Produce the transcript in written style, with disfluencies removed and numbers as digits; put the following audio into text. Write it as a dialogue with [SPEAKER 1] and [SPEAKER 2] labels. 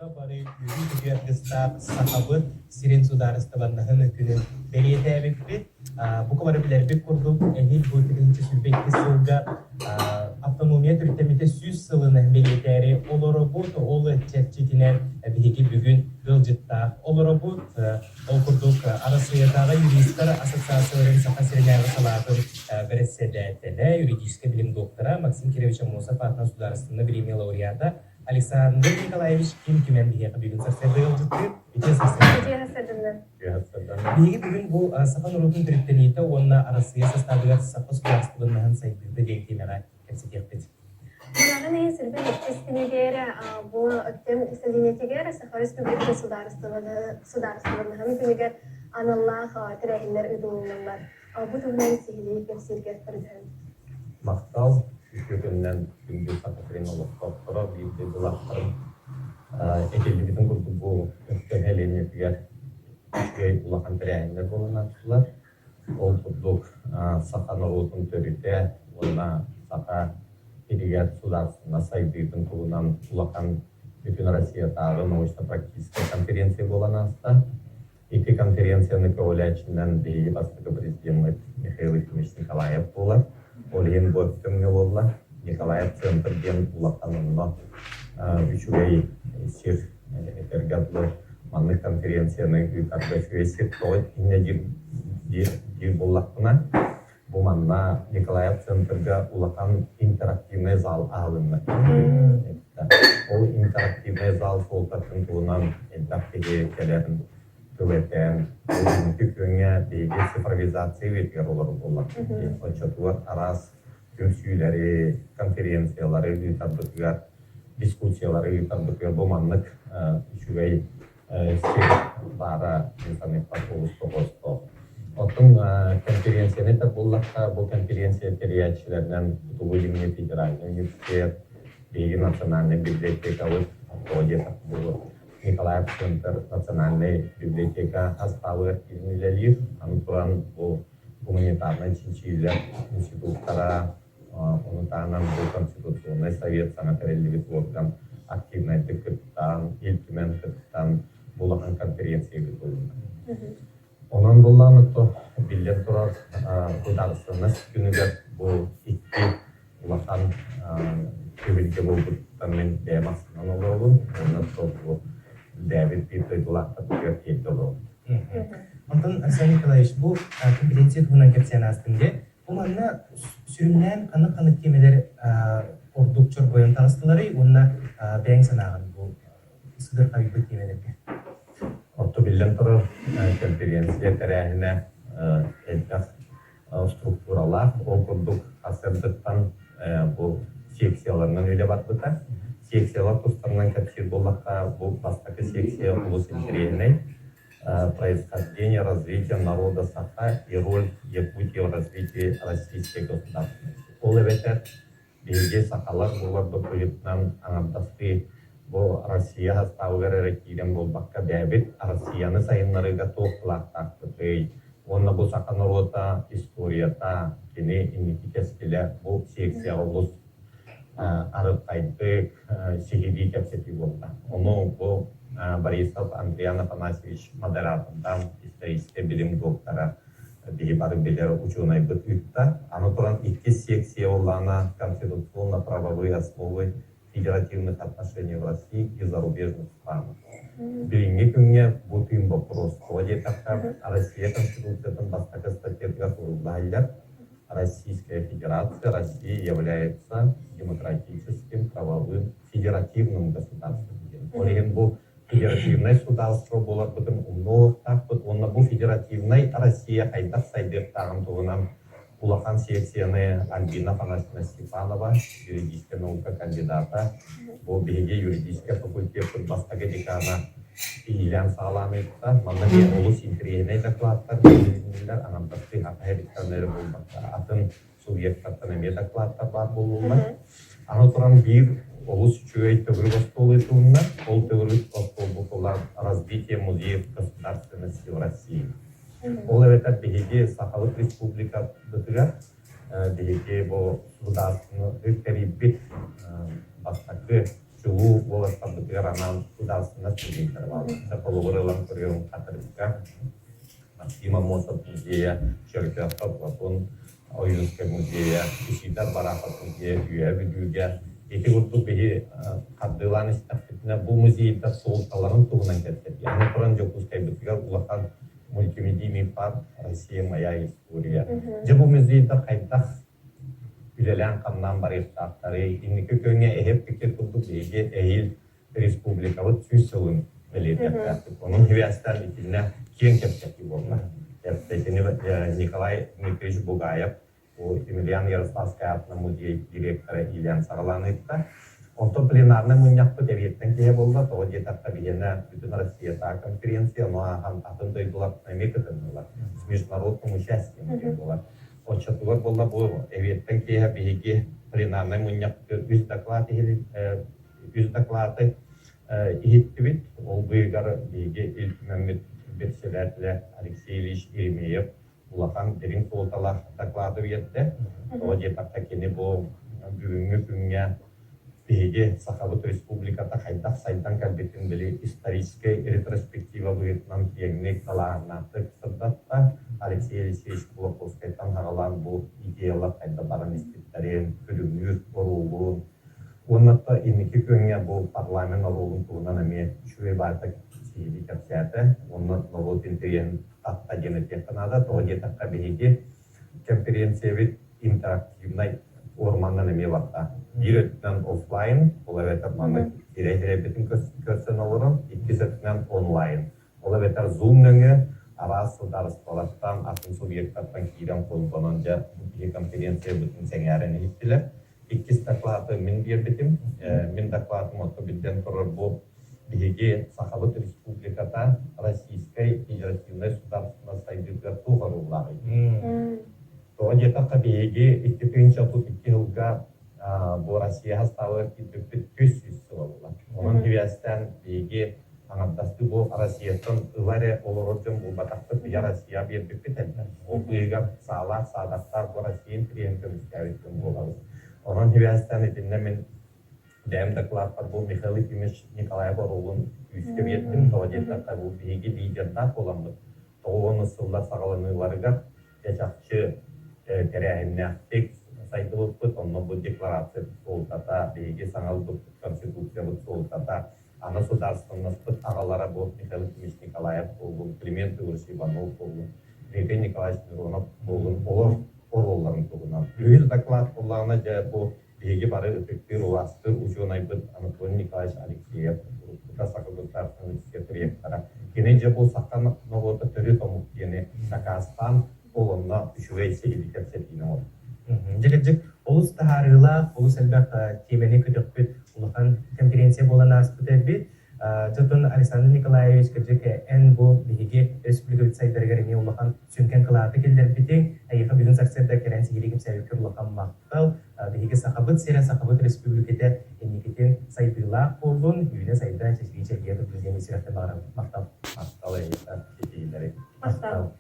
[SPEAKER 1] Бука бары үөрүү-көтүү аргыстаах Сахабыт сирин судаарыстыбаннаһын күнүн бэлиэтээбиппит. Бука бары билэрбит курдук, эһиил бу 2022 сылга автономия төрүттэммитэ 100 сылын бэлиэтээри олоробут. Ол чэрчитинэн биһиги бүгүн ыалдьыттаах олоробут. Ол курдук, Арассыыйатааҕы юристар ассоциацияларын Саха сиринээҕи салаатын бэрэссэдээтэлэ, юридическай билим доктора Максим Кирович Аммосов аатынан судаарыстыбаннай бириэмийэ лауреата Александр Николаевич Ким Түмэн биһиэхэ бүгүн сарсыарда ыалдьыттыыр. Үтүө сарсыарда.
[SPEAKER 2] Үтүө сарсыарданнар.
[SPEAKER 1] Үтүө сарсыарданнар. Биһиги бүгүн бу саха норуотун төрүттэниитэ уонна Арассыыйа састаабыгар саха судаарыстыбаннаһын сайдыыта диэн тиэмэҕэ кэпсэтиэхпит.
[SPEAKER 2] Мунаҕын иһин сирбин иккис күнүгэр бу Өктөм сэлиэнньэтигэр Саха Республикатын судаарыстыбаннаһын күнүгэр аналлаах тэрээһиннэр ыытылыннылар. Бу туһунан сиһилии кэпсииргэр көрдөһөбүт.
[SPEAKER 3] Махтал, үтүө күнүнэн күндү Саха сирин олохтоохторо, биир дойдулаахтарым. Этиллибитин курдук бу Өктөм сэлиэнньэтигэр үчүгэй улахан тэрээһиннэр буолан аастылар. Ол курдук саха норуотун төрүтэ уонна саха сиригэр судаарыстыбаннай сайдыытын туһунан улахан Бүтүн Россиятааҕы научно-практическай конференция буолан ааста. Ити конференцияны көҕүлээччинэн биһиги бастакы президеммит Михаил Ефимович Николаев буолар. Ол иһин бу өттүҥҥэ буолла. Николаев центр диэн улахан онно үчүгэй сир этэргэ дылы маннык конференцияны ыытарга үчүгэй сир тоҕо инньэ диир диир буоллахпына, бу манна Николаев центрга улахан интерактивнай зал аһылынна. Ол интерактивнай зал суолтатын туһунан элбэх киһи кэлэн тыл этэн, бүгүҥкү күҥҥэ биһиги цифровизация үйэтигэр олорор буоллахпыт дии. Оччотугар араас түмсүүлэри, конференциялары ыытарбытыгар, дискуссиялары ыытарбытыгар бу маннык үчүгэй сир баара мин саныахпар олус тоҕоостоох. Оттон конференцияны этэр буоллахха, бу конференция тэрийээччилэринэн Хотугу-Илиҥҥи федеральнай университет, биһиги национальнай библиотекабыт, тоҕо диэтэх буолуо, Николаев Центр национальнай библиотека астаабыгар киирэн үлэлиир. Аны туран бу гуманитарнай чинчийиилэр институттара, ону таһынан бу Конституционнай Совет саҥа тэриллибит уорган активнайдык кыттан, Ил Түмэн кыттан, бу улахан конференция ыытылынна. Онон буллаан биллэн турар, судаарыстыбаннас күнүгэр бу икки улахан түһүлгэ буолбуттан мин бэйэм астынан олоробун уонна бу бэйэбит биир дойдулаахтарбытыгар тиэрдэ олоробун.
[SPEAKER 1] Онтон Александр Николаевич, бу конференция туһунан кэпсээн аастым дии. Бу манна сүрүннээн ханнык-ханнык тиэмэлэр ордук чорбойон таҕыстыларый уонна бэйэҥ санааҕын бу сыдырҕайбыт тиэмэлэргэ?
[SPEAKER 3] Оттон биллэн турар, конференция тэрээһинэ элбэх структуралаах. Ол курдук сарсыардаттан бу секцияларынан үлэ барбыта. Секциялар тустарынан кэпсиир буоллахха, бу бастакы секция олус интэриэһинэй. Происхождение, развитие народа Саха и роль Якутии в развитии российской государственности. Ол эбэтэр Биһиги сахалар буоларбыт быһыытынан аҥардастыы бу Россия састаабыгар эрэ киирэн буолбакка, бэйэбит Россияны сайыннарыыга туох кылааттаахпытый уонна бу саха норуота историята, кини инники кэскилэ бу секцияҕа олус арылхайдык, сиһилии кэпсэтии буолла. Ону бу Борисов Андриан Афанасьевич модератордаан историческай билим доктора биһи бары билэр учуонайбыт ыытта. Аны туран иккис секция буоллаҕына конституционно-правовые основы федеративных отношений в России и зарубежных странах. Билиҥҥи күҥҥэ бу тыын боппуруос тоҕо диэтэххэ, Россия Конституциятын бастакы статьятыгар сурулла сылдьар Российская Федерация, Россия является демократическим, правовым, федеративным государством диэн. Ол иһин бу федеративнай судаарыстыба буоларбытын умнуохтаахпыт уонна бу федеративнай Россия хайдах сайдыахтааҕын туһунан улахан секцияны Альбина Афанасьевна Степанова, юридическай наука кандидата, бу биһиги юридическай факультеппыт бастакы декана иилээн-саҕалаан ыытта. Манна эмиэ олус интэриэһинэй докладтар бэрилиннилэр, аҥардастыы саха сириттэн эрэ буолбакка, атын субъектартан эмиэ докладтар баар буоллулар. Аны туран биир олус үчүгэй төгүрүк остуол ыытылынна. Ол төгүрүк остуол букулар «Развитие музеев государственности в России». Ол эбэтэр биһиги Сахалык Республикабытыгар биһиги бу судаарыстыбаны тэрийбит бастакы чулуу уолаттарбытыгар анаан судаарыстыбаннай музейдара бааллар. Холобур ылан көрүөм Хатырыкка Максим Аммосов музейа, Чөркөөххө Платон Ойуунскай музейа, Исидор Барахов музейа Үөһэ Бүлүүгэ. Ити курдук биһи хардыылаан истэхпитинэ бу музейдар суолталарын туһунан кэпсэтии. Аны туран Дьокуускайбытыгар улахан мультимедийный парк «Россия моя история». Дьэ бу музейдар хайдах үлэлээн-хамнаан барыахтаахтарый? Инники күөҥҥэ эһиэп курдук биһиги эһиил республикабыт 100 сылын бэлиэтиэхтээхпит. Онон сибээстээн итиннэ киэҥ кэпсэтии буолла. Итини Николай Дмитриевич Бугаев, бу Емельян Ярославскай аатынан музей директора Ильян саҕалаан ыытта. Онтон пленарнай мунньахпыт эбиэттэн киһи буолла, тоҕо диэтэххэ биһиэнэ бүтүн Россиятааҕы конференция, ону ааһан атын дойдулартан эмиэ кытыннылар. С международным участием диэн буолар. Оччотугар буолла бу эбиэттэн киэһэ биһиги пленарнай мунньахпытыгар үс доклад үс дакылааты иһиттибит. Ол быыһыгар биһиги Ил Түмэммит председателэ Алексей Ильич Еремеев улахан дириҥ суолталаах дакылааты биэрдэ. Тоҕо диэтэххэ кини бу бүгүҥҥү күҥҥэ биһиги Сахабыт Республиката хайдах сайдан кэлбитин били историческай ретроспектива быһыытынан киэҥник, талааннаахтык сырдатта. Алексей Алексеевич Кулаковскайтан саҕалаан бу идеялар хайдах баран испиттэрин, күлүмнүүр оруолун, Уонна инники күөҥҥэ бу парламент оруолун туһунан эмиэ үчүгэй баайта сиһилии кэпсээтэ. Уонна норуот интэриэһин татта диэн этиэххэ наада. Тоҕо диэтэххэ биһиги кэмпириэнсийэбит интерактивнай форманан эмиэ барда. Биир өттүнэн офлайн, ол эбэтэр маннык сирэй-сирэйбитин көрсөн олорон, иккис өттүнэн онлайн. Ол эбэтэр Zoom нөҥүө араас судаарыстыбалартан, атын субъектартан киирэн холбонон дьэ бу киһи конференциябытын сэҥээрэн иһиттилэр. Иккис дакылааты мин биэрбитим. Мин дакылаатым отто биллэн турар бу биһиги Сахабыт Республиката Российскай Федеративнай судаарыстыба сайдыытыгар туох оруоллааҕый? Тоҕо диэтэххэ биһиги 2032 сылга бу Россия састаабыгар киирбиппит 300 сыл буолла. Онон сибээстээн биһиги аҥардастыы бу Россияттан ыла эрэ олорор дьон буолбатахпыт, биһи Россия биэрбиппит элбэх. Ол быыһыгар саалаах, саадахтаах бу Россия интэриэһин көмүскээбит дьон буолабыт. Онон сибээстээн итиннэ мин бэйэм дакылааппар бу Михаил Ефимович Николаев оруолун күүскэ биэрдим. Тоҕо диэтэххэ бу биһиги лидердаах буоламмыт 90 сыллар саҕаланыыларыгар дьэ чахчы тэрээһиннээхтик сайдыбыппыт. Онно бу декларация суолтата, биһиги саҥа ылбыппыт Конституциябыт суолтата, аны судаарыстыбаннаспыт аҕалара бу Михаил Ефимович Николаев буоллун, Климент Егорович Иванов буоллун, Дмитрий Николаевич Миронов буоллун, олор оруолларын туһунан. Үһүс доклад буоллаҕына, дьэ бу биһиги бары ытыктыыр, убаастыыр учуонайбыт Анатолий Николаевич Алексеев, уруккута Саха государственнай университет ректора. Кини дьэ бу саха норуота төрүт омук диэни дакаастаан, ол онно үчүгэй сиһилии кэпсэтиини оҥорбут.
[SPEAKER 1] Дьэ, олус таһаарыылаах, олус элбэх тиэмэни көтөхпүт улахан конференция буолан ааспыт эбит. Дьотун Александр Николаевич, кырдьык, эн бу биһиги республикабыт сайдарыгар эмиэ улахан сүҥкэн кылааты киллэрбитиҥ. Эйиэхэ бүгүн сарсыарда кэлэн сиһилии кэпсээбиккэр улахан махтал. Биһиги Сахабыт сирэ, Сахабыт Республиката инникитин сайдыылаах буоллун, үүнэ-сайда, чэчирии-чэлгийэ турдун диэн ис сүрэхтэн баҕарабын. Махтал.
[SPEAKER 3] Махтал эйиэхэ ситиһиилэри.
[SPEAKER 2] Махтал.